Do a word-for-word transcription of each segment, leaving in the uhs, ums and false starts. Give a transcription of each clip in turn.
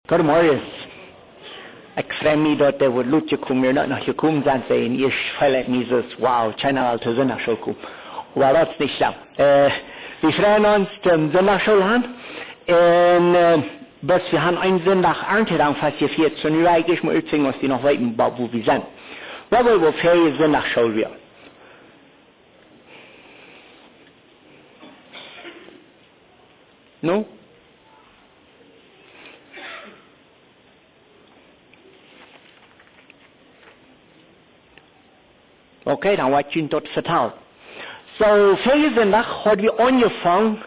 Goodemorjes. Ekj frei mie daut dee waut lot jekomen, hia noch jekomen sent, see en ieescht feel ekj mie soo, wow, kjeena well to Sindachschool komen. Oba daut es nich schlemm. Äh, wie freien ons toom Sindachschool han. Un, äh, bloos wie han een Sindach Arntedank fastjefieet, soo nu well ekj ieescht mol utfinjen aus wie noch weeten wua, wua wie sent. Wua well wie fa Sindachschool wia? No? Okay, dan woa ekj junt daut vetalen. Soo, väajen Sindach haud wie aunjefongen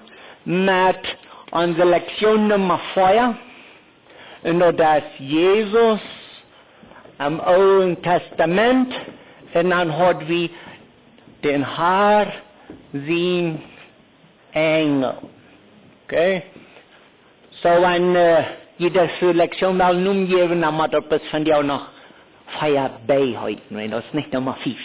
met onse Lektion Numma vea. Un daut es Jesus em Oolen Tastament. Un dan haud wie dän Harn sien Enjel. Okay? Soo, wan, äh, jie dise Lektion well Nomen jäwen, dan mott daut bloos vondoag noch vea B heeten, wiels daut es nich Numma fief.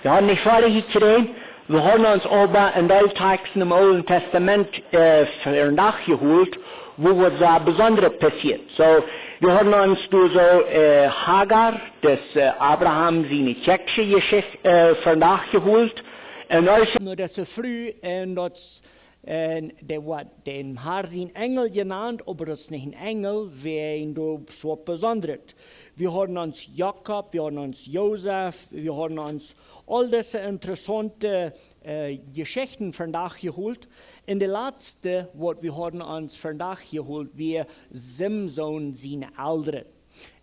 Wie haben nich foadich jekjräajen, wie haben ons oba en dee Texten em Oolen Tastament, äh, vondoag jehoolt, wua waut soo besondret passieet. Soo, wie haben ons doa soo, äh, Hagar, daut, äh, Abraham siene Kjäakjsche Jeschicht, äh, vondoag jehoolt. Un uk no dise Fru, un daut un dee woat dän Harn sien Enjel jenant, oba daut es nich een Enjel, wiels daut es waut Besondret. Wie haben ons Jakob, wie haben ons Josef, wie haben ons aul dise interessaunte, äh, Jeschichten vondoag jehoolt. Un de latste, waut wie haben ons vondoag jehoolt, wia Simson siene Elren.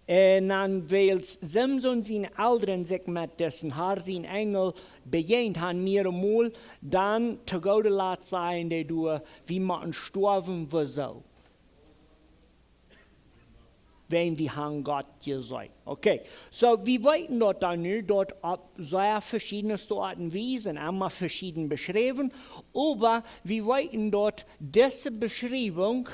Un dan wiels Simson siene Elren sikj met disen Harn sien Enjel bejäajent han, mea mol, dan to goode Lat sajen dee doa, wie motten stoawen, wuarom? Wiels wie haben Gott jeseenen. Okay, soo, wie weeten daut dan nu, daut opp sea veschiedne Oaten un Wiesen, emma veschieden beschräwen, oba wie weeten daut dise Beschriewunk,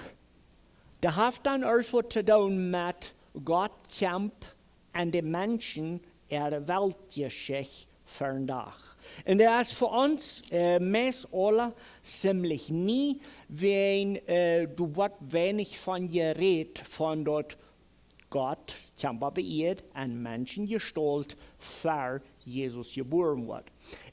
daut haft dan uk waut to doonen met Gott kjempt en de Menschen äare Weltjeschicht vondoag. Un daut es fa ons, äh, meist aula ziemlich nie, wiels, äh, doa woat weinich von jerät, von daut Gott kjemt opp de Ieed en Menschenjestault, ver Jesus jebuaren woat.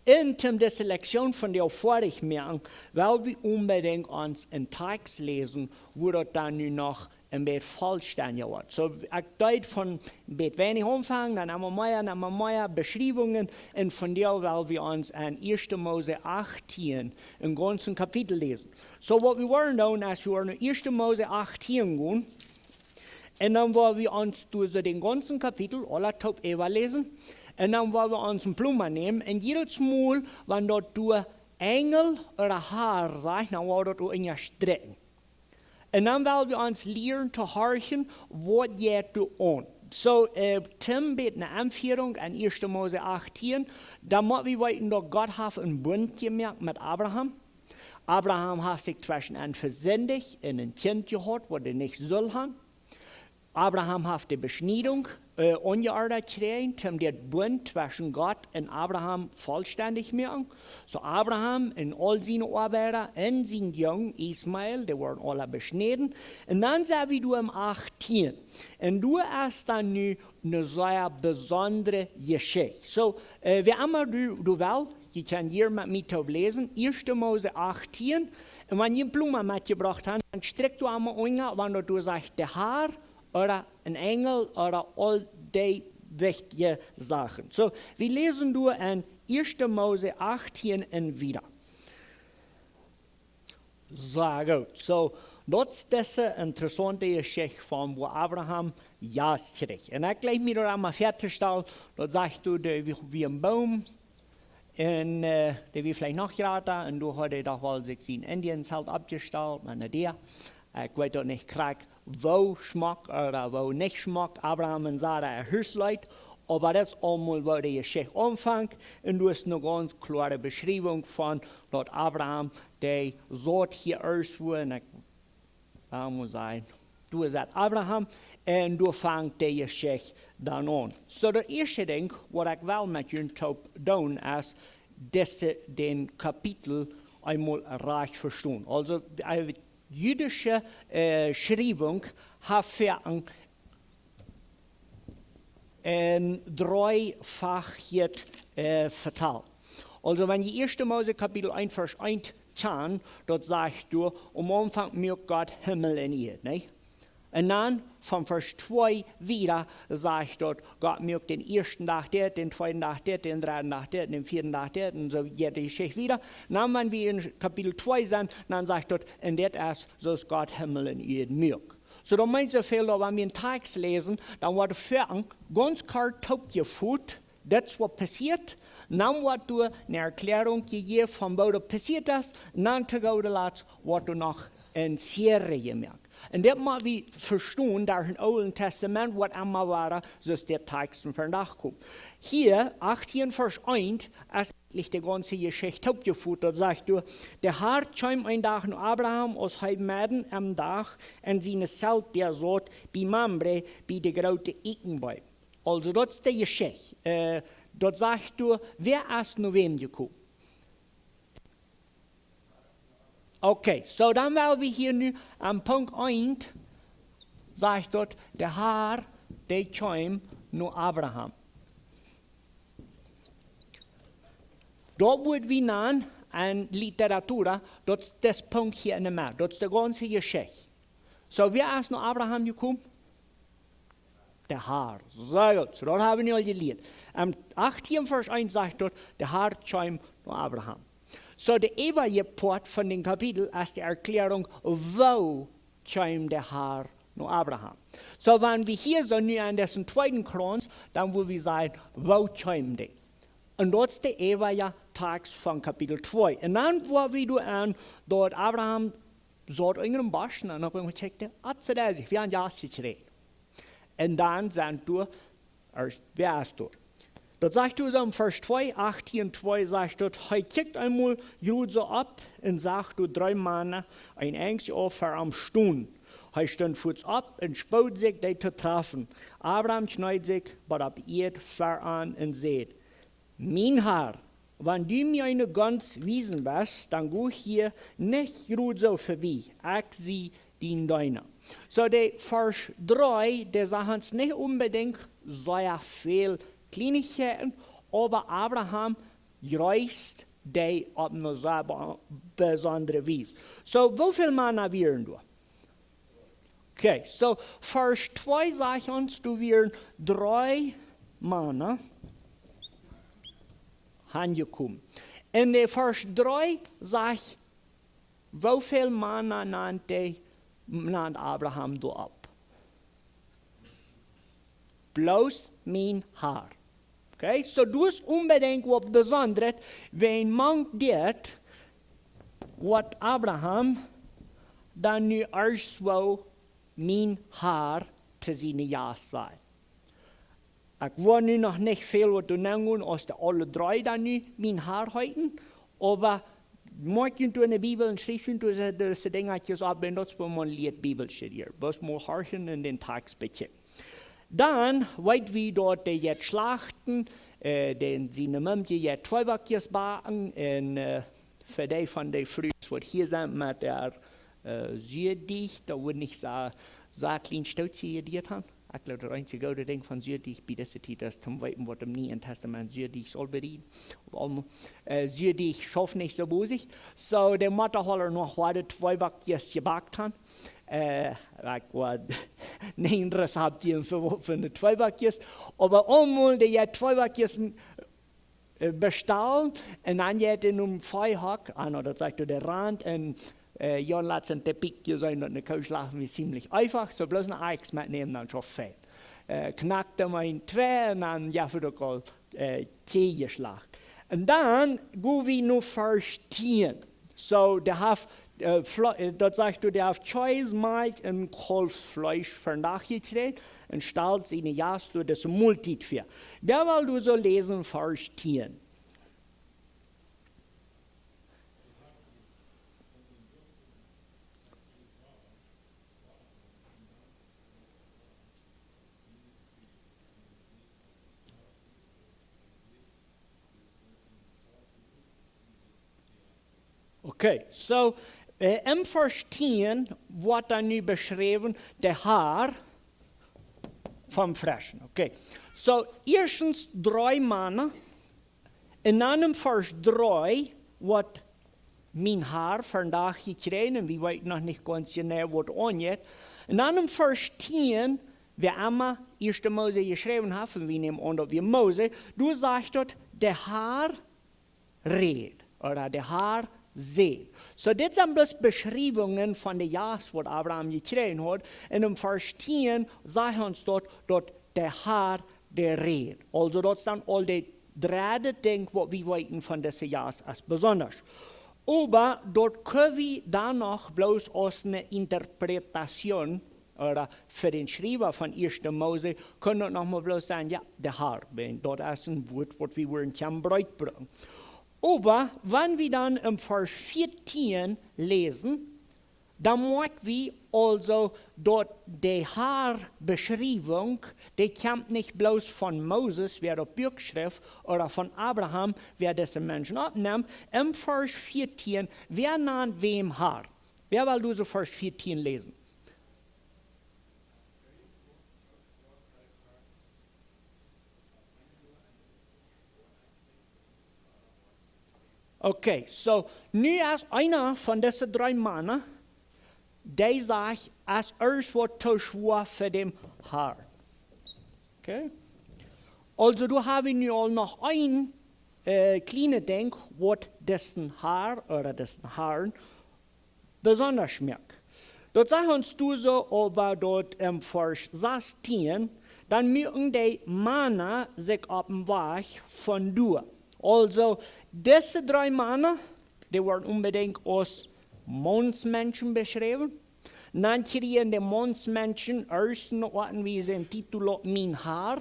Un toom dise Lektion vondoag foadich moaken, well wie onbedinjt ons een Text läsen, wua daut dan nu noch een bät vollstendja woat. Soo, ekj deed von een bät weinich aunfangen, dan emma mea, dan emma mea Beschriewungen, un vondoag well wie ons en Ieeschte Mose achtieen, een gaunzen Kapitel läsen. Soo, waut wie woaren doonen, es wie woaren no Ieeschte Mose achtieen gonen, un dan woa wie ons doa soo dän gaunzen Kapitel, aula toop äwa läsen. Un dan woa wie ons een Pluma nämen. Un jiedet Mol, wan daut doa Enjel ooda Harn sajcht, dan woa wie daut uk unjastrikjen. Un dan well wie ons lieren to horchen, waut jeit doa aun. Soo, äh, toom bät eene Aunfierunk en Ieeschte Mose achtieen. Dan mott wie weeten, daut Gott haft een Bunt jemoakt met Abraham. Abraham haft sikj tweschen an vesindicht un een Kjint jehaut, waut hee nich sull han. Abraham haft de Beschniedunk, äh, aunjeordat jekjräajen, toom dän Bunt tweschen Gott un Abraham vollstendich moaken. Soo Abraham un aul siene Oabeida un sien Jung Ismael, dee worden aula beschnäden. Un dan sent wie doa em achtieen. Un doa es dan nu eene sea besondre Jeschicht. Soo, äh, wäa emma du, du west, jie kjennen hia met mie toop läsen, Ieeschte Mose achtieen. Un wan jie een Pluma metjebrocht han, dan strikjt doa emma unja, wan doa sajcht de Harr, ooda een Enjel, ooda aul dee wichtje Sachen. Soo, wie läsen doa en Ieeschte Mose achtieen un wieda. Soo, goot. Soo, daut es dise interessaunte Jeschicht von woo Abraham Jast kjrieech. Un ekj jleich mie daut emol väatostalen, daut sajcht doa, dee wia, wia een Boom. Un, äh, dee wia veleicht noch jrata. Un doa haud hee doch woll sikj sien Indian-Zelt oppjestalt, met ne Däa. Ekj weet daut nich krakjt, woo schmock ooda woo nich schmock Abraham un Sara äa Hus leet. Oba daut es aulemol woo de Jeschicht aunfangt. Un doa es ne gaunz kloare Beschriewunk von daut Abraham dee saut hia ieescht wua, un ekj, ekj mott sajen, doa es Abraham, un doa fangt de Jeschicht dan aun. Soo, daut ieeschte Dinkj, waut ekj well met junt toop doonen, es dise, dän Kapitel eemol rajcht vestonen. Aulsoo, äh, jüdische, äh, Schriewunk haft fa een, een dreefach äh, vetalt. Also, wan jie ieeschte Mose Kapitel eent Varsch eent kjanen, daut sajcht doa, aum Aunfank muak Gott Himmel un Ieed, nä? Un dan von Varsch twee wieda sajcht daut, Gott muak dän ieeschten Dach dit, dän tweeden Dach dit, dän dredden Dach dit, dän vieeden Dach dit, un soo jeit de Jeschicht wieda. Dan, wan wie en Kapitel twee sent, dan sajcht daut, un dit es, soo aus Gott Himmel un Ieed muak. Soo, daut meent soo väl, daut wan wie een Tekst läsen, dan woat fa een gaunz kort toopjefot, daut es waut passieet, dan woat doa eene Erkjläarunk jejäft von woo daut passieet es, un dan to gooda Latst woat doa noch een Serie jemoakt. Un dit mott wie vestonen, daut em Oolen Tastament woat emma wada, soo aus de Tekjsten vondoag komen. Hia, achtieen Varsch eent, es eejentlich de gaunze Jeschicht toopjefot, daut sajcht doa, de Har kjeem een Dach no Abraham, aus hee medden aum Dach en siene Zelt doa saut, bie Mamre, bie de groote Eekjenbeem. Also, daut es de Jeschicht. Äh, daut sajcht doa, wäa es no wäm jekomen? Okay, soo dan well wie hia nu aun Punkt eent, sajcht daut, de Har, dee kjeem no Abraham. Daut woat wie nanen en Literatura, daut es de Punkt hia enne Medd, daut es de gaunze Jeschicht. Soo, wäa es no Abraham jekomen? De Har. Sea goot, soo daut hab wie nu aul jelieet. Em achtieen Varsch eent sajcht daut, de Har kjeem no Abraham. Soo, de äwaje Poat von dän Kapitel es de Erkjläarunk, woo kjeem de Har no Abraham. Soo, wan wie hia soo nu aun disen tweeden Krauns, dan wudd wie sajen, woo kjeem dee? Un daut es de äwaje Tekjst von Kapitel twee. Un dan woa wie doa aun, daut Abraham saut unja een Bosch, un opp eemol kjikjt hee, atzedä, wie haben Jas jekjräajen. Un dan sent doa, aus, wäa es doa? Daut sajcht doa soo em Varsch twee, achtieen twee sajcht daut, hee kjikjt eemol jrod soo opp un sach doa dree Mana, een Enj auf ver am stonen. Hee stunt fuaz opp un spood sikj, dee to trafen. Abraham kjneed sikj bat opp Ieed ver an un säd: Mien Har, wan du mie eene Gunst wiesen west, dan go hia nich jrod soo verbie, ekj sie dien Deena. Soo, de Varsch dree, dee sajcht ons nich onbedinjt sea väl Kjleenichkjeiten, oba Abraham jreest dee opp eene sea be-, besondre Wies. Soo, woo väl Mana wieren doa? Okay, soo, Varsch twee sajcht ons, doa wieren dree Mana aunjekomen. Un de Varsch dree sajcht, woo väl Mana nant dee, nant Abraham doa opp? Bloos mien Har. Okay, soo daut es onbedinjt waut Besondret, wan mank dit, waut Abraham dan nu ieescht woo mien Har to siene Jast sajen. Ekj woa nu noch nich väl waut doa nenn gonen, aus dee aule dree dan nu mien Har heeten, oba moakt junt doa enne Bibel un schrieft junt doa dise, dise Dinja opp, un daut es woo maun lieet Bibel studieren. Bloos mol horchen un dän Tekjst bät. Dan weet wie daut dee jeit schlachten, äh, dän siene Mom jeit Tweebackjes backen, un, äh, fa dee von de Frues waut hia sent met äa, äh, Suadeajch, daut woat nich soo, soo kjlien Stootje jedieet haben. Ekj jleew, daut eensje goode Dinkj von Suadeajch bie dise Tiet es, toom weeten waut em Nieen Tastament Suadeajch saul bedieden. Oba aulmol, äh, Suadeajch schauft nich soo bosich. Soo, de Mama haud noch waut Tweebackjes jebackt haben. Äh, ekj woa nich een Rezept jäwen fa, fa de Tweebackjes. Oba aulmol dee jeit Tweebackjes, äh, bestalen. Un dan jeit hee nom Veehak, ah, no, daut sajcht doa de Rand. Un, äh, Jan lat sien Tippikje seenen, daut eene Koo schlachten wia ziemlich eefach. Soo bloos een Axt metnämen, dan schauft et. Äh, knakt hee mau twee un dan, jo, fa de Koo äh, Kjäajen schlachten. Un dan go wie no Varsch tieen. Soo, dee haft, äh, Fle-, äh, daut sajcht doa, dee haft Kjees, Malkj un Kaulffleesch vondoag jekjräajen un stalt siene Jast doa dise Moltiet väa. Dee well wie soo läsen, Varsch tieen. Okay, soo, Äh, em Varsch tieen woat dan nu beschräwen, de Har vom Freschen. Okay. So, ieeschtens dree Mana. Un dan em Varsch dree woat mien Har vondoag jekjräajen, un wie weeten noch nich gaunz jeneiw waut aunjeit. Un dan em Varsch tieen, wäa emma ieeschte Mose jeschräwen haft, un wie nämen aun daut wia Mose, doa sajcht daut, de Har räd, ooda de Har säd. So, dit sent bloos Beschriewungen von de Jast waut Abraham jekjräajen haud. Un em Varsch tieen sajcht ons daut, daut de Har dee räd. Aulso daut es dan aul de dredde Dinkj waut wie weeten von dise Jast aus besondasch. Oba daut kjenn wie dan noch bloos aus eene Interpretation, ooda fa dän Schriewa von ieeschte Mose, kunn daut noch mau bloos sennen, jo, de Har, wiels daut es een Wuat waut wie wudden kjennen breet brinjen. Oba wan wie dan em Varsch vieetieen läsen, dan moakj wie aulso daut de Har Beschriewunk, dee kjemt nich bloos von Moses, wäa daut Buak schreef, ooda von Abraham, wäa dise Menschen oppnemt. Em Varsch vieetieen, wäa nant wäm Har? Wäa well dise Varsch vieetieen läsen? Okay, so, nu es eena von dise dree Mana, dee sajcht, es ieescht waut too schwoa fa dän Har. Okay? Aulso, doa hab wie nu aul noch een, äh, kjlienet Dinkj, waut disen Har, ooda disen Harn, besondasch moakt. Daut sajcht ons doa soo, oba daut em Varsch sastieen, dan muaken de Mana sikj opp dän Wajch von doa. Aulso, dise dree Mana, dee woaren onbedinjt aus Maunsmenschen beschräwen. Dan kjrieen de Maunsmenschen ieescht eene Oat un wie sent Titel opp mien Har.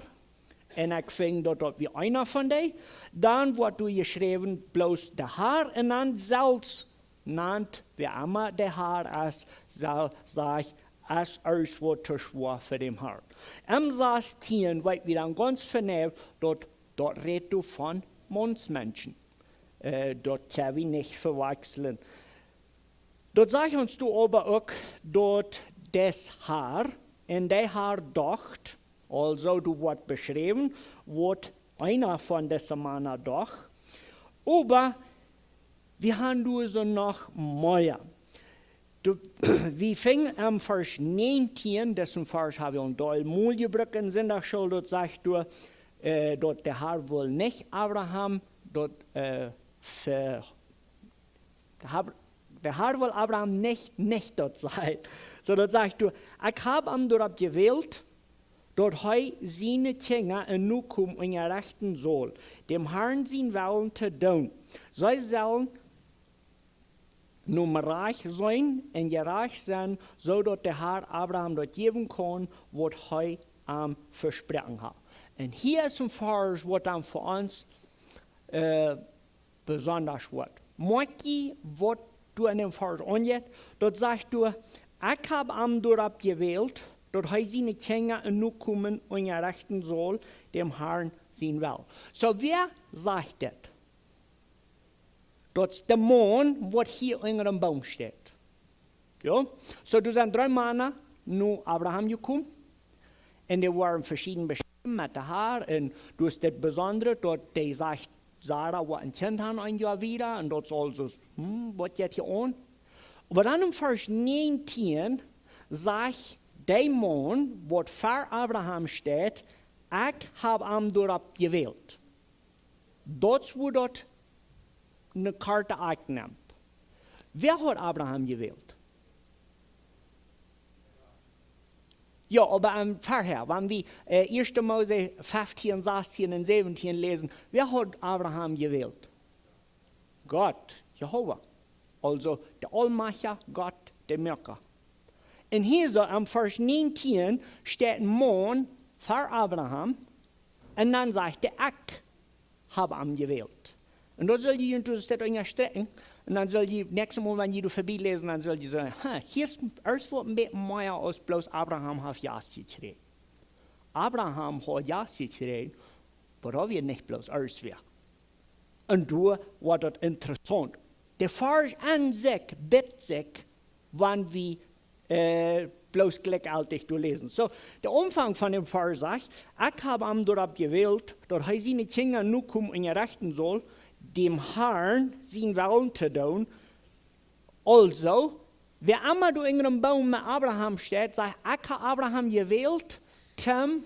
Un ekj finj daut, daut wia eena von dee. Dan woat doa jeschräwen bloos de Har un dan selfst nant, wäa emma de Har es, saj, sajcht, es ieescht waut too schwoa fa dän Har. Em sastieen weet wie dan gaunz jeneiw, daut, daut rät doa von Maunsmenschen. Äh, daut kjenn wie nich vewakjslen. Daut sajcht ons doa oba uk, daut dee Har, un dee Har docht, aulso doa woat beschräwen, waut eena von dise Mana docht, oba wie haben doa soo noch mea. Doa, wie finjen em Varsch näajentieen, disen Varsch hab wie aul mol jebrukt en Sindachschool, daut sajcht doa, äh, daut de Har wull nich Abraham, daut, äh, ver-, de Har, de Har wull Abraham nich, nich daut sajen. So, daut sajcht doa, ekj hab am doaropp jewält, daut hee siene Kjinja un Nokomen unjarechten saul, däm Harn sienen Wellen to doonen. See sellen nom Rajcht seenen un jerajcht sennen, soo daut de Har Abraham daut jäwen kaun, waut hee am vesproaken haft. Un hia es een Varsch, waut dan fa ons, äh, besondasch woat. Moakj jie, waut doa en dän Varsch aunjeit? Daut sajcht doa, ekj hab am doaropp jewält, daut hee siene Kjinja un Nokomen unjarechten saul, däm Harn sienen Wellen. So, wäa sajcht dit? Daut es de Maun, waut hia unja dän Boom steit. Jo? So, doa sent dree Mana no Abraham jekomen. Un dee woaren veschieden beschräwen met de Har. Un doa es dit Besondre, daut dee sajcht, Sara woat een Kjint haben een Joa wieda. Un daut es aulso, hm, waut jeit hia aun? Oba dan em Varsch näajentieen sajcht de Maun, waut ver Abraham steit, ekj hab am doaropp jewält. Daut es woo daut eene korte Akj nemt. Wäa haud Abraham jewält? Jo, oba em Verhäa, wan wie, äh, ieeschte Mose feftieen, sastieen un säwentieen läsen, wäa haud Abraham jewält? Gott, Jehowa. Aulso de aulmajchtja Gott, de Moaka. Un hia soo em Varsch näajentieen steit een Maun ver Abraham un dan sajcht hee, ekj hab am jewält. Un daut sull jie, un daut es daut unjastrekjen. Un dan sull jie näakjstet Mol, wan jie doa verbie läsen, dan sull jie sajen, ha, hia es ieescht waut een bät mea aus bloos Abraham haft Jast jekjräajen. Abraham haud Jast jekjräajen, oba daut wia nich bloos ieescht wia. Un doa woat daut interessaunt. De Varsch aun sikj bitt sikj, wan wie äh, bloos jlikjgiltich to läsen. So, de Aunfank von däm Varsch sajcht: "Ekj hab am doaropp jewält, daut hee siene Kjinja Nokomen erreichen saul, däm Harn sienen Wellen to doonen." Aulsoo, wäa emma doa unja dän Boom met Abraham steit, sajcht: "Ekj hab Abraham jewält, toom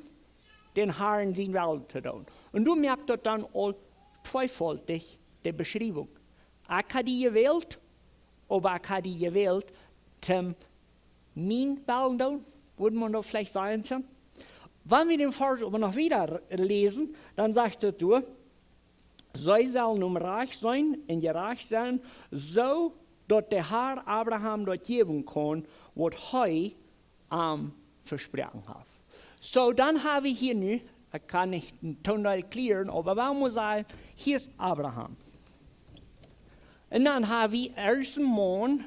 dän Harn sienen Wellen to doonen." Un doa moakt daut dan aul tweefoltich de Beschriewunk. "Ekj hab die jewält, oba ekj hab die jewält, toom mienen Wellen doonen", wudd maun daut veleicht sajen. Wan wie dän Varsch oba noch wieda läsen, dan sajcht et doa: "See sellen am rajcht sennen un jerajcht sennen, soo daut de Har Abraham daut jäwen kaun, waut hee am vesproaken haft." So, dan hab wie hia nu, ekj kaun nich een Toondeel kjlieren, oba wie motten sajen, hia es Abraham. Un dan hab wie ieescht een Maun,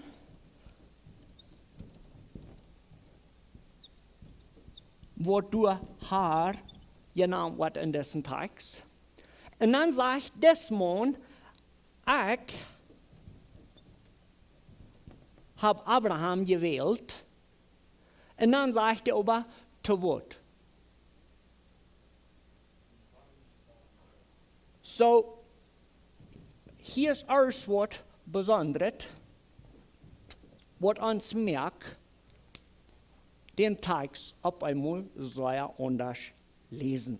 waut doa Har jenant woat en disen Tekst. Un dan sajcht dis Maun: "Ekj hab Abraham jewält." Un dan sajcht hee oba: "To waut?" So, hia es aules waut besondret, waut ons moakt dän Tekst opp eemol sea aundasch läsen.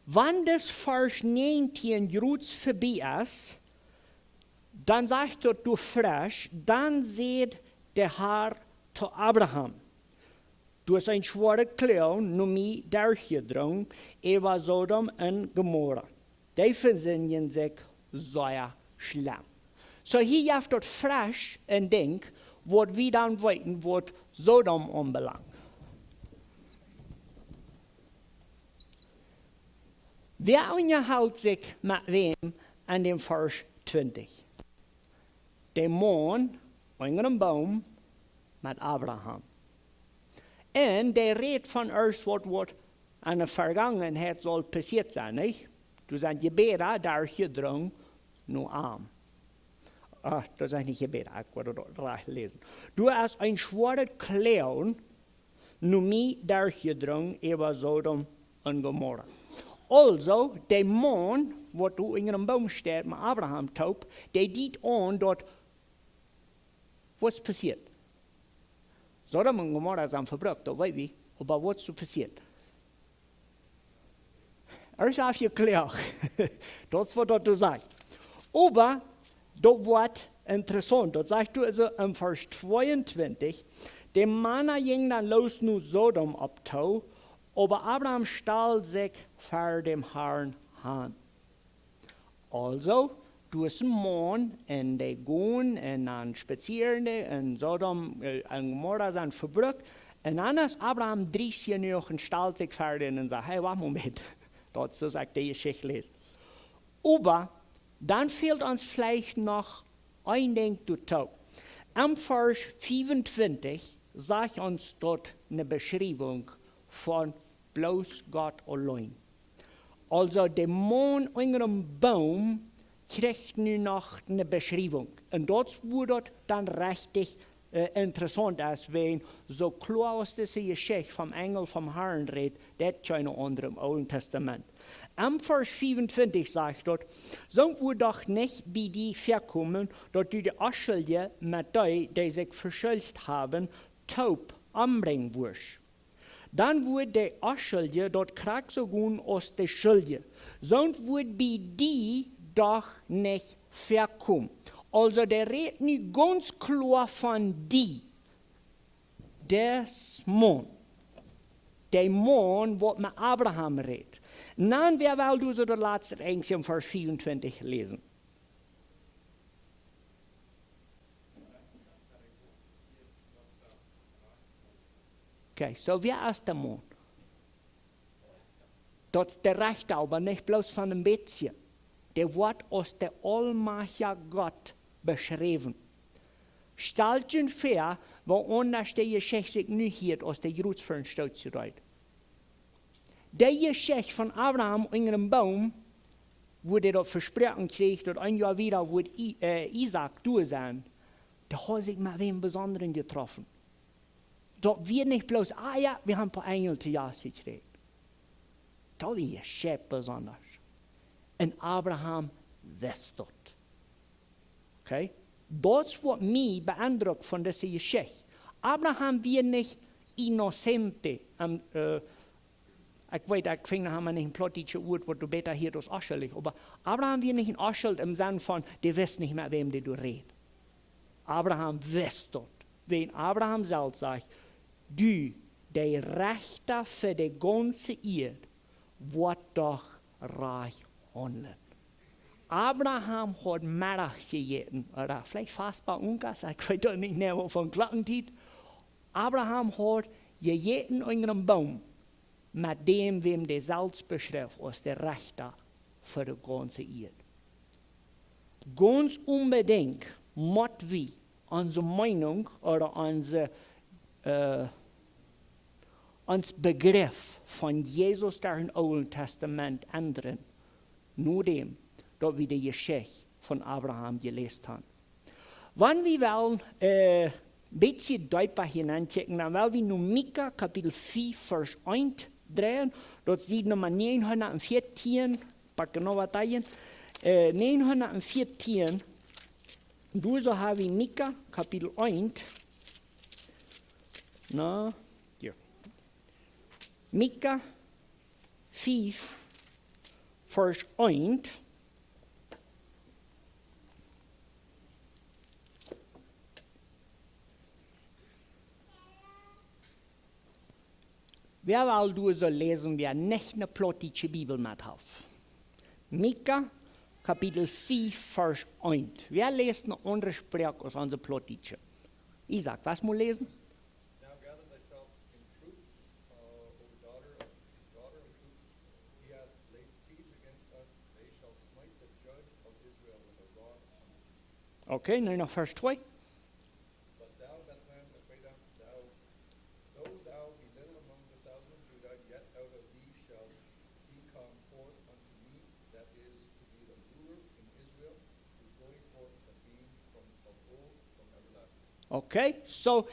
Wan dis Varsch näajentieen jrods vebie es, dan sajcht daut doa fresch: "Dan säd de Har to Abraham: Du hast een schwoaret Kloagen no mie derchjedrungen äwa Sodom un Gomorra. Dee vesindjen sikj sea schlemm." So, hia jeft daut fresch een Dinkj, waut wie dan weeten, waut Sodom aunbelangt. Wäa unjahelt sikj met wäm en däm Varsch twintich? De Maun unja dän Boom met Abraham. Un dee rät von aules waut, waut en de Vergangenheit saul passieet sennen, nich? Doa sent Jebäda derchjedrungen no am. Ah, daut es nich Jebäda, ekj woa daut rajcht läsen. Doa es een schwoaret Kloagen no mie derchjedrungen äwa Sodom un Gomorra. Aulsoo, de Maun, waut doa unja dän Boom steit met Abraham toop, dee diet aun daut, waut es passieet? Sodom un Gomorra sent vebrukt, daut weet wie, oba waut es passieet? Hee haft jekloagt. Daut es waut daut sajcht. Oba daut woat interessaunt. Daut sajcht doa aulsoo en Varsch tweeuntwintich: "De Mana jinjen dan loos no Sodom opp too, oba Abraham stald sikj ver däm Harn han." Aulsoo, doa es een Maun un dee gonen un dan spazieren dee un Sodom, äh, un Gomorra sent vebrukt. Un dan es Abraham dreist jenuach un stalt sikj ver dän un sajcht: "Hey, wacht mol een bät." Daut es, soo aus ekj de Jeschicht läs. Oba dan fält ons veleicht noch een Dinkj doatoo. Em Varsch fiefuntwintich sajcht ons daut eene Beschriewunk von bloos Gott auleen. Aulsoo, de Maun unja dän Boom kjricht nu noch eene Beschriewunk. Un daut es wua daut dan rechtich, äh, interessaunt es, wäajen soo kloa aus dise Jeschicht vom Enjel vom Harn rät, daut kjeene aundre em Oolen Tastament. Em Varsch fiefuntwintich sajcht daut: "Saul daut doch nich bie die väakomen, daut du de Onschuldje met dee, dee sikj veschuldicht haben, toop ombrinjen wurscht. Dan wudd de Onschuldje daut krakjt soo gonen aus de Schuldje. Soont wudd bie die doch nich väakomen." Aulsoo, dee rät nu gaunz kloa von die. Dis Maun. De Maun, waut met Abraham rät. Dan, wäa well doa soo daut latste Enj en Varsch fiefuntwintich läsen? Okay, so wäa es de Maun? Daut es de Rechta, oba nich bloos von een bät. Dee woat aus de aulmajchtja Gott beschräwen. Stalt junt väa, woo aundasch de Jeschicht sikj nu hieet aus dee jrods ver een Stootje deed. De Jeschicht von Abraham unja dän Boom wua dee daut Vespräakjen kjrieech, daut een Joa wieda wudd I-, äh, Isaak doa sennen, dee haud sikj met wäm Besondren jetroffen. Daut wia nich bloos, ah jo, wie haben een poa Enjel to Gast jekjräajen. Daut wia sea besonda. Un Abraham wist daut. Okay? Daut es waut mie beindrukt von dise Jeschicht. Abraham wia nich inocente, am, äh, ekj weet, ekj finj noch emma nich een plautdietschet Wuat, waut du bäta hia aus onschullich. Oba Abraham wia nich een onschullich em Senn von, dee wist nich met wäm dee doa räd. Abraham wist daut. Wiels Abraham selfst sajcht, du, de Rechta fa de gaunze Ieed, woat doch rajcht haundlen. Abraham haud Meddach jejäten, ooda veleicht fast bie Unkas, ekj weet daut nich mea, waut fa Klockentiet. Abraham haud jejäten unja een Boom, met däm, wäm dee selfst beschreef aus de Rechta fa de gaunze Ieed. Gaunz onbedinjt mott wie onse Meinunk ooda onse, äh, ons Begriff von Jesus derch daut Oole Tastament endren, nodäm daut wie de Jeschicht von Abraham jeläst haben. Wan wie wellen, äh, bät deepa hia aunkjikjen, dan well wie no Mika Kapitel fief, Varsch eent dreien, daut es Sied Numma negenhundertvierzehn, pak noch waut aun, äh, negenhundertvierzehn, doa soo ha wie Mika Kapitel eent, na, hia. Mika fief, Varsch eent. Wäa well doa soo läsen, wäa nich eene plautdietsche Bibel met haft? Mika, Kapitel fief, Varsch eent. Wäa läst eene aundre Sproak aus onse plautdietsche? Isaak, waut mott läsen? Now gather thyself in troops, uh, O daughter of, daughter of troops. He hath laid siege against us. They shall smite the judge of Israel with a rod. Okay, nu noch Varsch twee. But thou, Bethlehem Ephrathah, thou, though thou be little among the thousand of Judah, yet out of thee shall he come forth unto me that is to be the ruler in Israel, whose going forth hath been from of old, from everlasting. Okay, soo,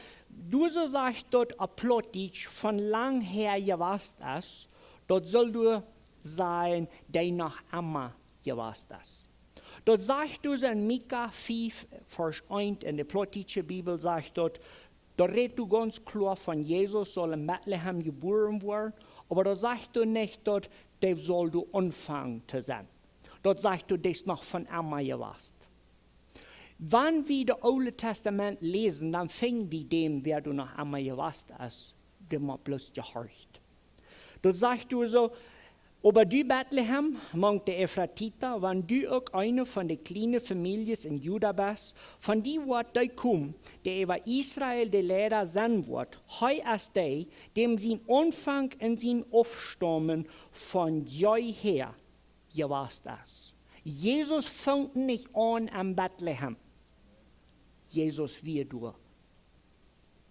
doa soo sajcht daut opp Plautdietsch von lang häa jewast es, daut saul doa sennen, dee noch emma jewast es. Daut sajcht doa en Mika fief, Varsch eent, en de plautdietsche Bibel sajcht daut, daut rät doa gaunz kloa von Jesus saul en Betlehem jebuaren woaren, oba daut sajcht doa nich daut dee saul doa aunfangen to sennen. Daut sajcht doa, dee es noch von emma jewast. Wan wie daut Oole Tastament läsen, dan finj wie däm, wäa doa noch emma jewast es, dee mott bloos jehorcht. Daut sajcht doa soo, oba du Betlehem, mank de Efratita, wan du uk eene von de kjliene Famieljes en Juda best, von die woat dee komen, dee äwa Israel de Leida sennen woat, hee es dee, däm sien Aunfank un sien Aufstaumen von jeehäa jewast es. Jesus funk nich aun en Betlehem. Jesus wia doa.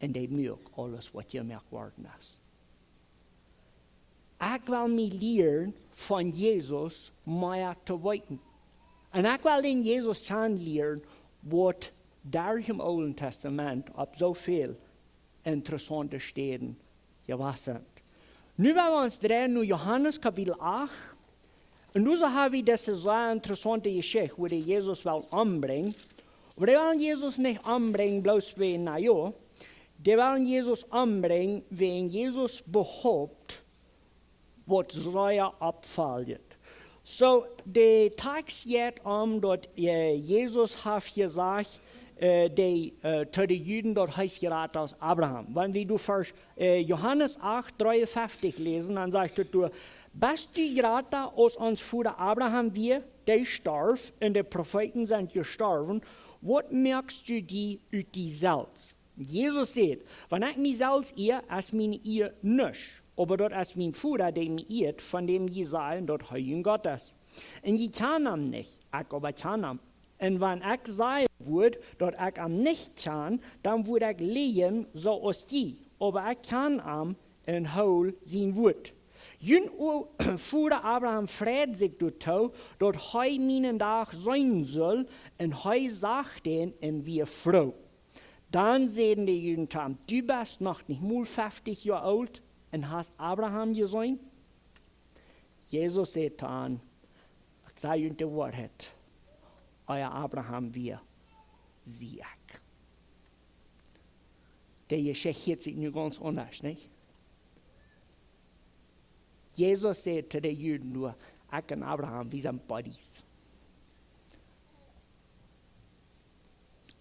Un dee muak aules waut jemoakt worden es. Ekj well mie lieren von Jesus mea to weeten. Un ekj well dän Jesus kjanen lieren, waut derch em Oolen Tastament opp soo väl interessaunte Städen jewast sent. Nu woa wie ons dreien no Johanes Kapitel acht. Un doa soo ha wie dise sea interessaunte Jeschicht, wua dee Jesus well ombrinjen. Oba dee wellen Jesus nich ombrinjen, bloos wäajen, na jo, dee wellen Jesus ombrinjen, wäajen Jesus behaupt, waut sea oppfaulet. Soo, de Takst jeit om daut, äh, Jesus haft jesajcht, äh, dee, äh, to de Juden, daut hee es jrata aus Abraham. Wan wie doa Varsch, äh, Johanes acht, dreeunfeftich läsen, dan sajcht et doa: Best du jrata aus ons Voda Abraham wia, dee storf, un de Profeeten sent jestorwen, waut moakst du die ut die selfst? Jesus sajcht: Wan ekj mie selfst ea, es miene Ea nuscht, oba daut es mien Voda, dee mie ieet, von däm jie sajen, daut hee jun Gott es. Un jie kjanen am nich, ekj oba kjan am. Un wan ekj sajen wudd, daut ekj am nich kjan, dan wudd ekj läajen, soo aus jie, oba ekj kjan am un hool sien Wuat. Jun Voda Abraham freid sikj doatoo, daut hee mienen Dach seenen sull, un hee sach dän un wia froo. Dan säden de Juden to am: Du best noch nich mol feftich Joa oolt un hast Abraham jeseenen? Jesus säd to an: Ekj saj junt de Woarheit, ea Abraham wia, sie ekj. De Jeschicht hieet sikj nu gaunz aundasch, nich? Jesus säd to de Juden doa: Ekj un Abraham, wie sent buddies.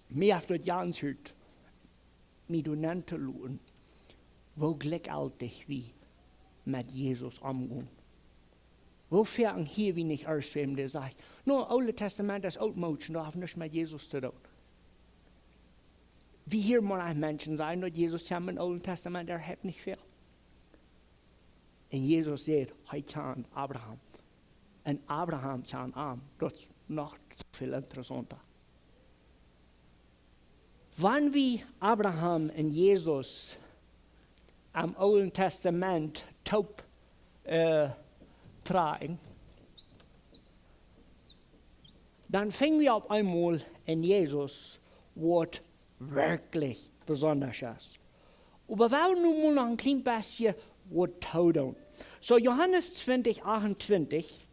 Mie haft daut gaunz hia mie doa nenn to loten, woo jlikjjeltich wie met Jesus omgonen. Woo foaken hia wie nich ieescht wäm, dee sajcht: No, Oole Testament es ooltmoodsch, daut haft nuscht met Jesus to doonen. Wie hieren mau Menschen sajen, daut Jesus kjemt em Oolen Testament, dee haft nich väl. Un Jesus säd, hee kjand Abraham. Un Abraham kjand am. Daut es noch väl interessaunta. Wan wie Abraham un Jesus em Oolen Testament toop, äh, trakjen, dan finj wie opp eemol en Jesus waut werkjlich besondasch es. Oba wie wellen nu mol noch een kjlien bät waut todoonen. Soo, Johanes twintich achtuntwintich,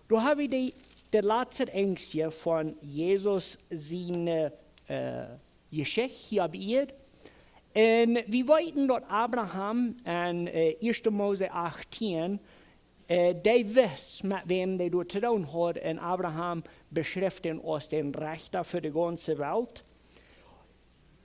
doa hab wie de, de latste Enjstje von Jesus siene, äh, Jeschicht hia opp Ieed. Un wie weeten, daut Abraham en, äh, ieeschte Mose achtieen, äh, dee wist, met wäm dee doa to doonen haud, un Abraham beschrift am aus dän Rechta fa de gaunze Welt.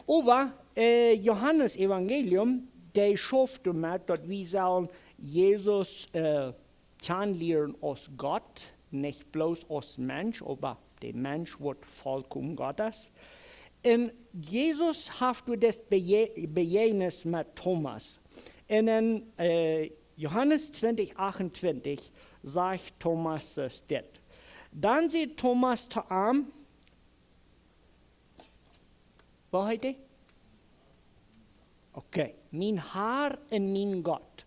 Oba, äh, Johanes Evangelium, dee schauft doamet, daut wie sellen Jesus, äh, kjanen lieren aus Gott, nich bloos aus Mensch, oba de Mensch waut volkomen Gott es. Un Jesus haft doa daut Bejä-, Bejäajnis met Thomas. Un en, äh, Johanes twintich achtuntwintich sajcht Thomas, äh, dit. Dan säd Thomas to am, woo heet dee? Okay, mien Har un mien Gott.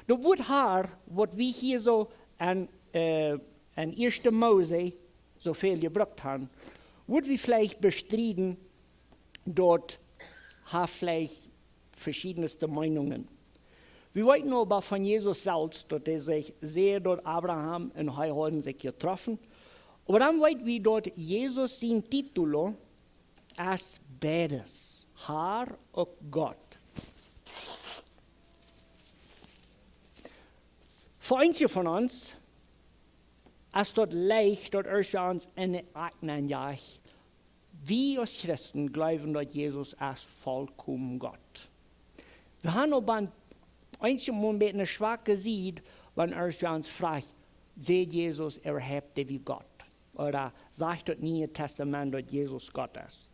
Daut Wuat Har, waut wie hia soo aun, äh, aun ieeschte Mose soo väl jebrukt haben, wudd wie veleicht bestrieden, daut haft veleicht veschiedne Meenungen. Wie weeten oba von Jesus selfst, daut hee sajcht, säd daut Abraham un hee hauden sikj jetroffen. Oba dan weet wie, daut Jesus sien Titulo es beides, Har uk Gott. Fa eenje von ons es daut leicht, daut ieescht wie ons en de Akjt nenn jacht, wie aus Christen jleewen, daut Jesus es volkomen Gott. Wie haben oba en eenje Mol een bät eene schwake Sied, wan ieescht wie ons froagen, säd Jesus, hee haft wie Gott? Ooda sajcht daut Niee Testament, daut Jesus Gott es?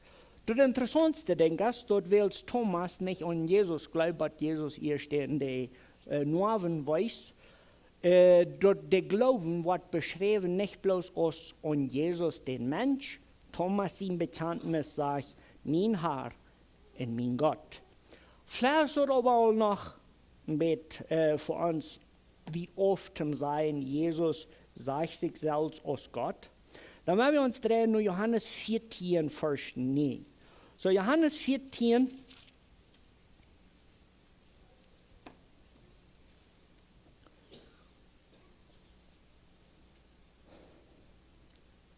Daut interessaunste Dinkj es, daut wiels Thomas nich aun Jesus jleewd, waut Jesus ieescht en de, äh, Noawen wees, äh, daut de Gloowen woat beschräwen nich bloos aus aun Jesus dän Mensch. Thomas sien Bekjantnis sajcht: Mien Har un mien Gott. Veleicht es daut oba uk noch een bät, äh, fa ons, wie oft to sajen, Jesus sajcht sikj selfst aus Gott. Dan woa wie ons dreien no Johanes vieetieen, Varsch näajen. Soo, Johanes vieetieen.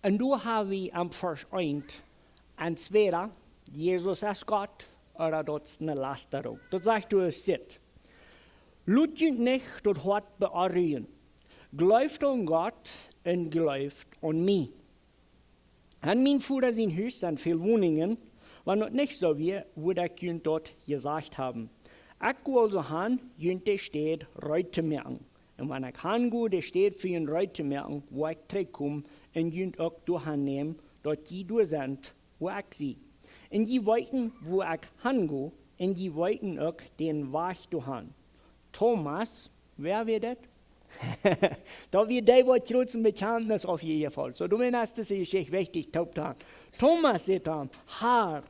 Un doa hab wie aum Varsch eent, entwäda Jesus es Gott, ooda daut es eene Lastarunk. Daut sajcht doa es dit: Lot junt nich daut Hoat beonrujen. Jleeft aun Gott un jleeft aun mie. En mien Voda sien Hus sent väl Woninjen, wan daut nich soo wia, wudd ekj junt daut jesajcht haben. Ekj go aulsoo han, junt de Städ reed to moaken. Un wan ekj han go, de Städ fa junt reed to moaken, woa ekj trigjkomen un junt uk doa han nämen, daut jie doa sent, wua ekj sie. Un jie weeten, wua ekj han go, un jie weeten uk dän Wajch doa han. Thomas, wäa wia daut? Daut wia dee, waut jroz een Bekjantnis aufjejäft haud. Soo, doaromm es dise Jeschicht wichtich, toop to han. Thomas säd dan: Har,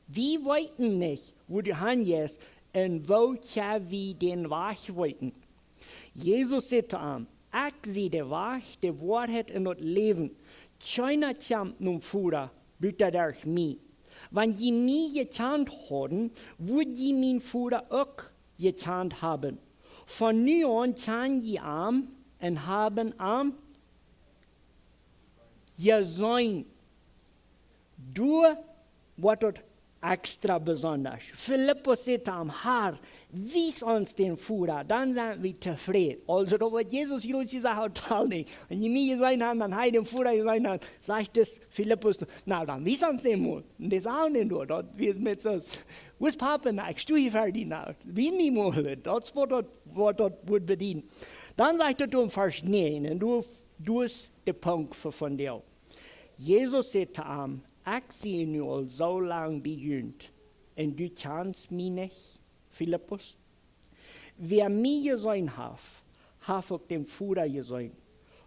wie weeten nich, wua du han jeist, un woo kjenn wie dän Wajch weeten? Jesus säd to am: "Ekj sie de Wajch, de Woarheit un daut Läwen. Kjeena kjemt nom Voda buta derch mie. Wan jie mie jekjant hauden, wudd jie mien Voda uk jekjant haben. Von nu aun kjanen jie am un haben am jeseenen." Doa woat daut extra besondasch. Filippus säd to am: "Herr, wies ons dän Voda, dan sent wie tofräd." Aulsoo, daut waut Jesus jroz jesajcht haud, total nich. Wan jie mie jeseenen haben, dan hab jie dän Voda jeseenen, dan sajcht dis Filippus: "Na, dan wies ons dän mol." Un dee sagen dän doa, daut wia met soo: "Woo es Papa? Na, ekj stoh hia ver die, na, wies mie mol." Daut es waut daut, waut daut wudd bedieden. Dan sajcht daut doa em Varsch näajen, un doa, doa es de Punkt fa vondoag. Jesus säd to am: "Ekj sie nu aul soo lang bie junt, un du kjanst mie nich, Filippus? Wäa mie jeseenen haft, haft uk dän Voda jeseenen.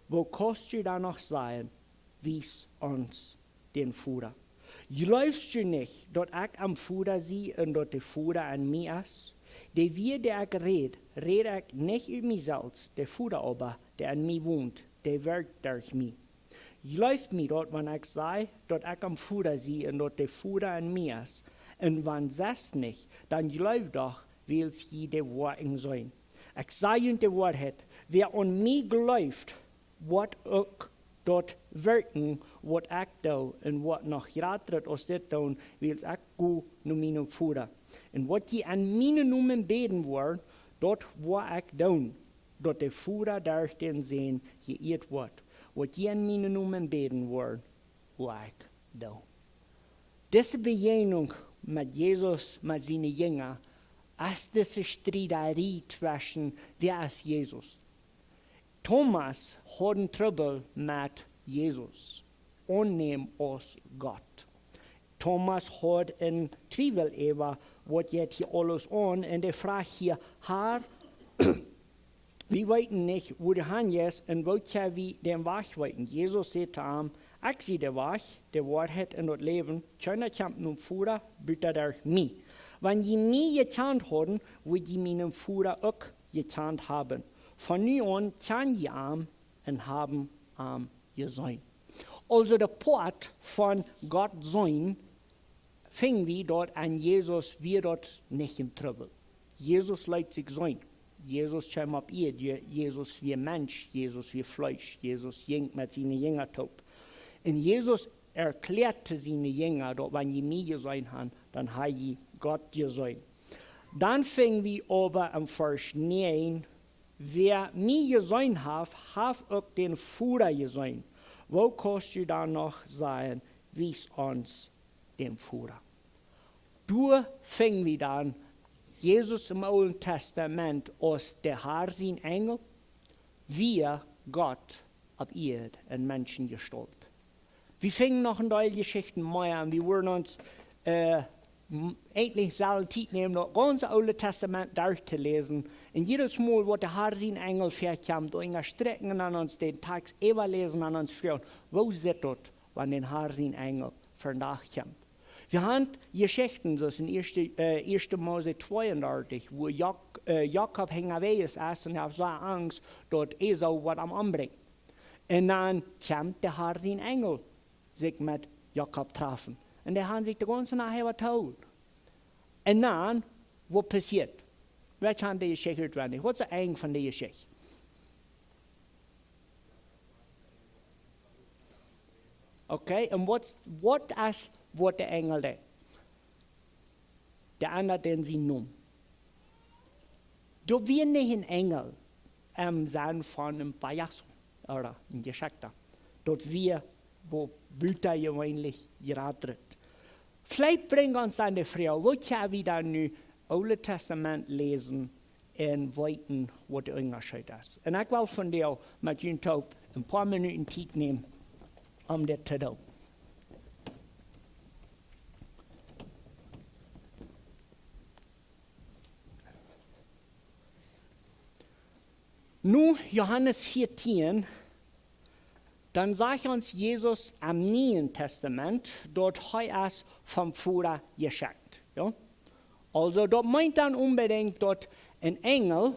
Woo kaust du dan noch sajen: Wies ons dän Voda? Jleefst du nich, daut ekj em Voda sie un daut de Voda en mie es? De Wieed, dee ekj räd, räd ekj nich ut mie selfst, de Voda oba, dee en mie wont, dee werkjt derch mie. Jleeft mie daut, wan ekj saj, daut ekj em Voda sie un daut de Voda en mie es? Un wan sest nich, dan jleeft doch, wiels jie de Woakjen seenen. Ekj saj junt de Woarheit: Wäa aun mie jleeft, woat uk daut werkjen, waut ekj doo, un woat noch jratret aus dit doonen, wiels ekj go no mienen Voda. Un waut jie en mienen Nomen bäden woaren, daut woa ekj doonen, daut de Voda derch dän Sän jeieet woat. Waut jie en mienen Nomen bäden woaren, woa ekj doonen." Dise Bejäajnunk met Jesus, met siene Jinja, es dise Striederie tweschen: Wäa es Jesus? Thomas haud een Trubbel met Jesus aunnämen aus Gott. Thomas haud een Twiewel äwa, waut jeit hia aules aun, un dee frajcht hia: "Herr, wie weeten nich, wua du han jeist, un woo kjenn wie dän Wajch weeten?" Jesus säd to am: "Ekj sie de Wajch, de Woarheit un daut Läwen. Kjeena kjemt nom Voda buta derch mie. Wan jie mie jekjant hauden, wudd jie mienen Voda uk jekjant haben. Von nu aun kjanen jie am un haben am jeseenen." Aulsoo, de Poat von Gott seenen, finj wie daut en Jesus wia daut nich een Trubbel. Jesus leet sikj seenen. Jesus kjeem opp Ieed, Je-, Jesus wia Mensch, Jesus wia Fleesch, Jesus jinkj met siene Jinja toop. Un Jesus erkjläad to siene Jinja daut, wan jie mie jeseenen han, dan ha jie Gott jeseenen. Dan finj wie oba em Varsch näajen: "Wäa mie jeseenen haft, haft uk dän Voda jeseenen. Woo kaust du dan noch sajen: Wies ons dän Voda?" Doa finj wie dan Jesus em Oolen Tastament aus de Herr sien Enjel, wia Gott opp Ieed en Menschenjestault. Wie finjen noch een Deel Jeschichten mea, un wie wudden ons, äh, m-, eejentlich sellen Tiet nämen, daut gaunze Oole Tastament derchtoläsen. Un jiedet Mol, waut de Herr sien Enjel väakjemt, doa unjastrekjen un aun ons dän Takjst äwaläsen, aun ons froagen: "Woo sitt daut, wan dän Herr sien Enjel vondoag kjemt?" Wie han Jeschichten, soo aus en ieeschte, äh, ieeschte Mose tweeundartich, wua Jak-, äh, Jakob unjawäajes es un haft soo Angst, daut Esau woat am ombrinjen. Un dan kjemt de Herr sien Enjel sikj met Jakob trafen. Un dee han sikj de gaunze Nacht äwa jeholt. Un dan, waut passieet? Wäa kjant de Jeschicht utwendich? Waut es daut Enj von de Jeschicht? Okay, un waut, waut es, waut de Enjel deed? Dee endat dän sienen Nomen. Daut wia nich een Enjel em Senn von een payaso ooda een Jeschekjta. Daut wia waut butajeweenlich jratret. Veleicht brinjt ons dan de Froag: Woo kjenn wie dan nu Oole Tastament läsen un weeten, waut de Unjascheet es? Un ekj well vondoag met junt toop een poa Minuten Tiet nämen, om dit to doonen. Nu, Johanes vieetieen, dan sajcht ons Jesus em Nieen Tastament, daut hee es vom Voda jeschekjt. Jo? Aulsoo, daut meent dan onbedinjt, daut een Enjel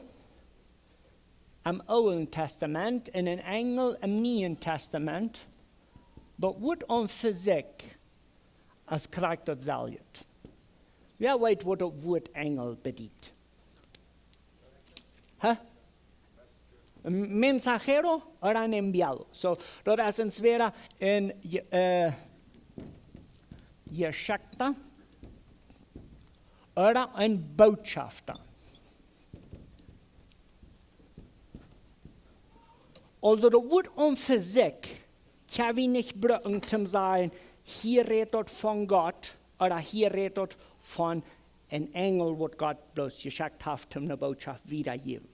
em Oolen Testament un een Enjel em Nieen Testament, daut Wuat aun fa sikj es krakjt daut selwje. Wäa weet waut daut Wuat Enjel bediet? Huh? Mensajero ooda enviado? So, daut es entweda een, äh, Jeschekjta ooda een Botschafta. Aulsoo, daut Wuat aun fa sikj kjenn wie nich brucken toom sajen, hia rät daut von Gott ooda hia rät daut von een Enjel, waut Gott bloos jeschekjt haft, om de Bootschoft wiedajäwen.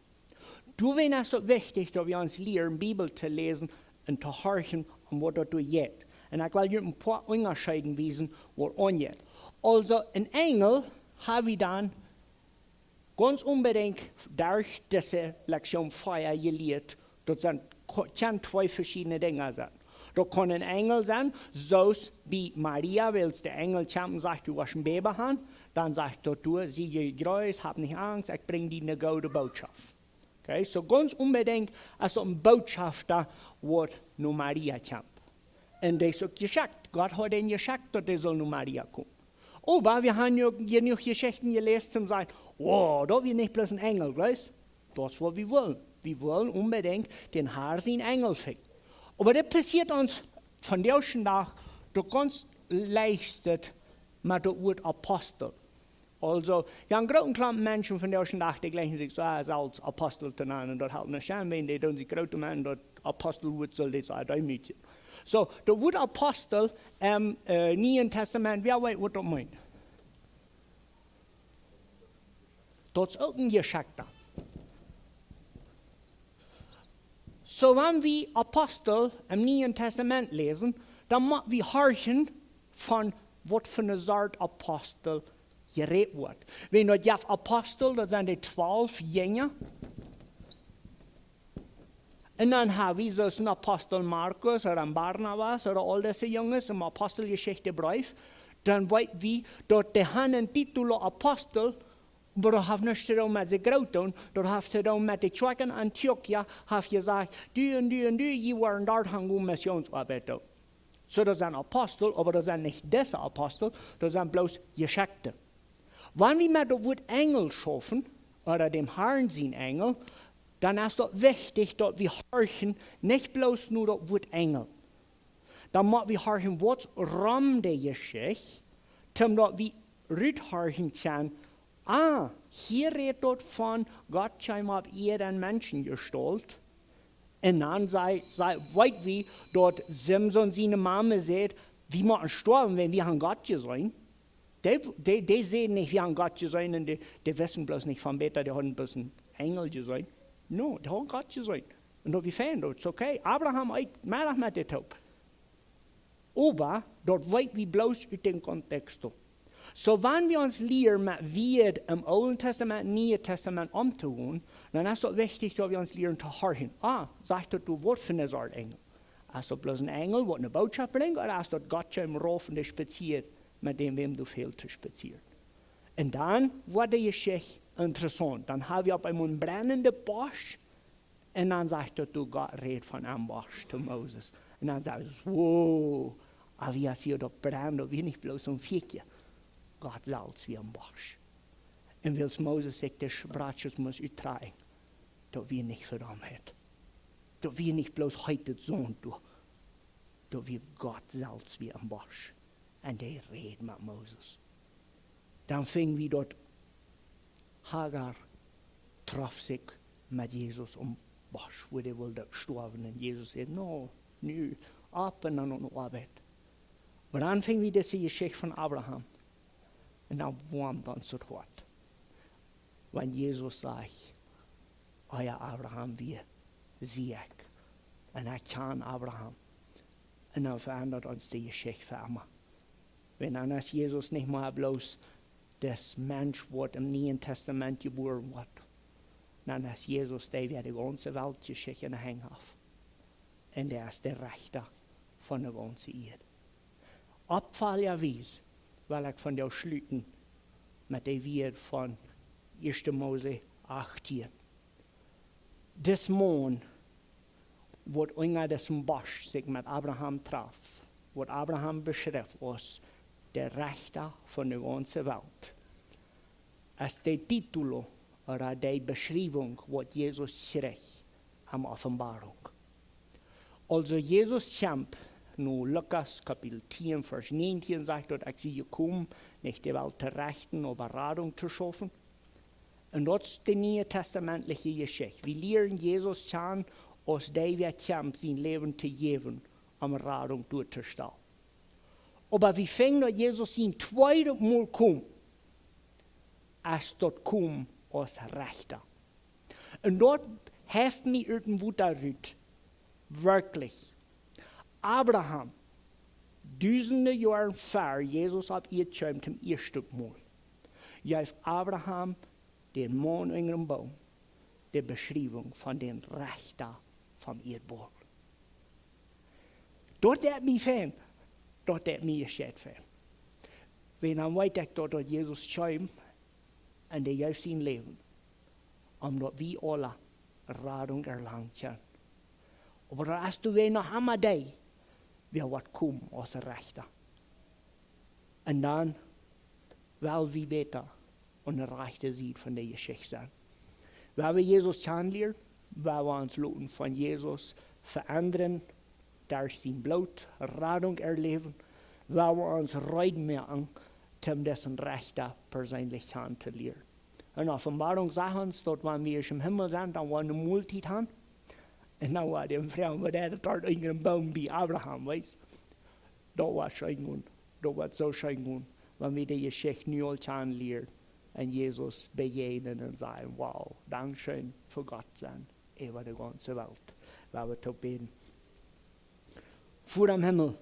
Doawäajen es daut wichtich, daut wie ons lieren, Bibel to läsen un to horchen, om waut daut doa jeit. Un ekj well junt een poa Unjascheeden wiesen, waut aunjeit. Aulsoo, een Enjel ha wie dan gaunz onbedinjt derch dise Lektion vea jelieet, daut sent, ko-, kjennen twee veschiedne Dinja sennen. Daut kaun een Enjel sennen, soo aus bie Maria, wiels de Enjel kjemt un sajcht, du woascht een Bäbe haben, dan sajcht daut, du, sie jejreest, hab nich Angst, ekj brinj die eene goode Bootschoft. Okay, so gaunz onbedinjt es daut een Botschafta, waut no Maria kjemt. Un dee es uk jeschekjt. Gott haud dän jeschekjt, daut dee sull no Maria komen. Oba wie haben jo jenuach Jeschichten jeläst, toom sajen, wow, daut wia nich bloos een Enjel, weetst? Daut es waut wie wellen. Wie wellen onbedinjt dän Herr sien Enjel finjen. Oba daut passieet ons vondoag dän Dach doch gaunz leicht met daut Wuat Apostel. Aulsoo, jo, een grooten Klomp Menschen vondoag dän Dach, dee jlikjen sikj soo, ah, selfst Apostel to nanen, daut haft nuscht aun, wan dee doonen sikj groot to moaken, daut Apostelwuat sull dee soo deemootjen. So, daut Wuat Apostel em, äh, Nieen Testament, wäa weet waut daut meent? Daut es uk een Jeschekjta. So, wan wie Apostel em Nieen Testament läsen, dan motten wie horchen von waut fa eene Sort Apostel jerät woat. Wan daut jeft Apostel, daut sent dee twalf Jinja. Un dan ha wie soo een Apostel Markus ooda een Barnabas ooda aul dise Junges em Aposteljeschichtebreef, dan weet wie daut dee haben een Titel Apostel, oba daut haft nuscht to doonen met see groot doonen, daut haft to doonen met de Kjoakj en Antiochia, haft jesajcht, du un du un du, jie woaren doa han gonen Missionsoabeit doonen. So, daut sent Apostel, oba daut sent nich dise Apostel, daut sent bloos Jeschekjte. Wan wie met daut Wuat Enjel schaufen, ooda däm Herrn sien Enjel, dan es daut wichtich, daut wie horchen, nich bloos no daut Wuat Enjel. Dan mott wie horchen, waut es rom de Jeschicht, toom daut wie ruthorchen kjennen, ah, hia rät daut von Gott kjeem opp Ieed en Menschenjestault. Un dan saj, saj, weet wie, daut Simson siene Mame säd, wie motten stoawen, wan wie haben Gott jeseenen. Dee, dee, dee säden nich, wie haben Gott jeseenen, un dee, dee wisten bloos nich von bäta, dee hauden bloos een Enjel jeseenen. No, dee hauden Gott jeseenen. Un daut wia fein, daut es okay. Abraham eet Meddach met dee toop. Oba daut weet wie bloos ut dän Kontext. So, wan wie ons lieren met Wieed em Oolen Testament, Nieen Testament omtogonen, dan es daut wichtich, daut wie ons lieren to horchen. Ah, sajcht daut doa waut fa eene Sort Enjel? Es daut bloos een Enjel, waut eene Bootschoft brinjt, ooda es daut Gott, dee em Raum von dee spazieet, met däm, wäm doa fält to spazieren? Un dan woat de Jeschicht interessaunt. Dan ha wie opp eemol een brennenden Bosch, un dan sajcht daut doa, Gott rät von een Bosch to Moses. Un dan sajcht Moses, wow, oba wie sent hia opp Brand, daut wia nich bloos soon Fieekje. Gott selfst wia een Bosch. Un wiels Moses sikj de Spratjes must uttrakjen, daut wia nich Verdorwenheit. Daut wia nich bloos heet daut Saunt doa. Daut wia Gott selfst wia een Bosch. Un dee räd met Moses. Dan finj wie daut Hagar troff sikj met Jesus aum Bosch, wua dee wull stoawen. Un Jesus säd, no, nu, opp un dan no Oabeit. Oba dan finj wie dise Jeschicht von Abraham. Un dan woamt ons daut Hoat. Wan Jesus sajcht, ea Abraham wia, sie ekj. Un ekj kjan Abraham. Un dan veendat ons de Jeschicht fa emma. Wan dan es Jesus nich mea bloos dis Mensch, waut em Nieen Testament jebuaren woat. Dan es Jesus dee, wäa de gaunze Weltjeschicht enne Henj haft. Un dee es de Rechta von de gaunze Ieed. Oppfaulenderwies well ekj vondoag schluten met de Wieed von ieeschte Mose achtieen. Dis Maun, waut unja disen Bosch sikj met Abraham traf, waut Abraham beschrift aus de Rechta von de gaunze Welt, es de Titel ooda de Beschriewunk, waut Jesus kjrieech aun Openboarunk. Aulsoo Jesus kjemt, no Lukas Kapitel tieen, Varsch näajentieen sajcht daut: "Ekj sie jekomen, nich de Welt to rechten, oba Radunk to schaufen." Un daut es de niee testamentliche Jeschicht. Wie lieren Jesus kjanen aus dee, waut kjemt sien Läwen to jäwen, om Radunk doatostalen. Oba wie finjen daut Jesus sien tweedet Mol kjemt, aus daut kjemt aus Rechta. Un daut haft mie ut dän Wota rut, werkjlich. Abraham, dusende Joaren ver Jesus opp Ieed kjeem toom ieeschten Mol, jeef Abraham dän Maun unja dän Boom de Beschriewunk von dän Rechta vom Ieedbaul. Daut deit mie fein, daut deit mie ieescht fein. Wan dan weet ekj daut, daut Jesus kjeem un dee jeef sien Läwen, om daut wie aule Radunk erlangen kjennen. Oba daut es doawäajen noch emma dee, waut woat komen aus Rechta. Un dan well wie bäta aun de rajchte Sied von de Jeschicht sennen. Wie woaren Jesus kjanen lieren, wie woaren ons loten von Jesus veendren, derch sien Bloot Radunk erläwen, wie woaren ons reed moaken, om disen Rechta perseenlich kjanen to lieren. Un Openboarunk sajcht ons daut, wan wie em Himmel sent, dan woa wie ne Moltiet haben. Un dan woa wie am froagen, waut hee doa unja dän Boom bie Abraham, weetst. Daut woat scheen gonen. Daut woat soo scheen gonen, wan wie de Jeschicht nu aul kjanen lieren un Jesus bejäajnen un sajen: "Wow, dankscheen fa Gott sennen äwa de gaunze Welt." Lot ons toop bäden. Voda em Himmel,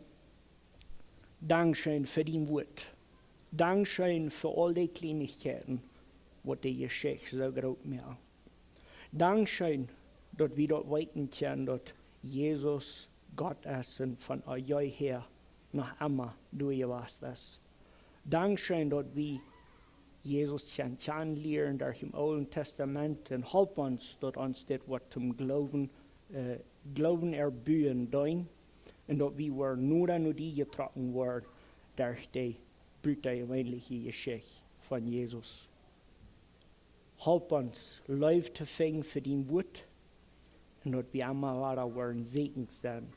dankscheen fa dien Wuat. Dankscheen fa aul de Kjleenichkjeiten, waut de Jeschicht soo groot moaken. Dankscheen, daut wie daut weeten kjennen, daut Jesus Gott es un von jeehäa noch emma doa jewast es. Dankscheen, daut wie Jesus kjennen kjanen lieren derch dän Oolen Tastament, un help ons, daut ons dit woat toom Gloowen, äh, Gloowen erbuaren doonen, un daut wie woaren noda no die jetrocken woaren derch de butajeweenliche Jeschicht von Jesus. Help ons, Leew to finjen fa dien Wuat, un daut wie emma wada woaren sieekjend sennen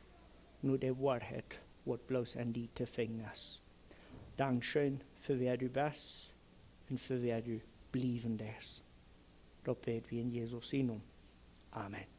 no de Woarheit, waut bloos en die to finjen es. Dankscheen fa wäa du best un fa wäa du bliewen deist. Daut bäd wie en Jesus sien Nomen. Amen.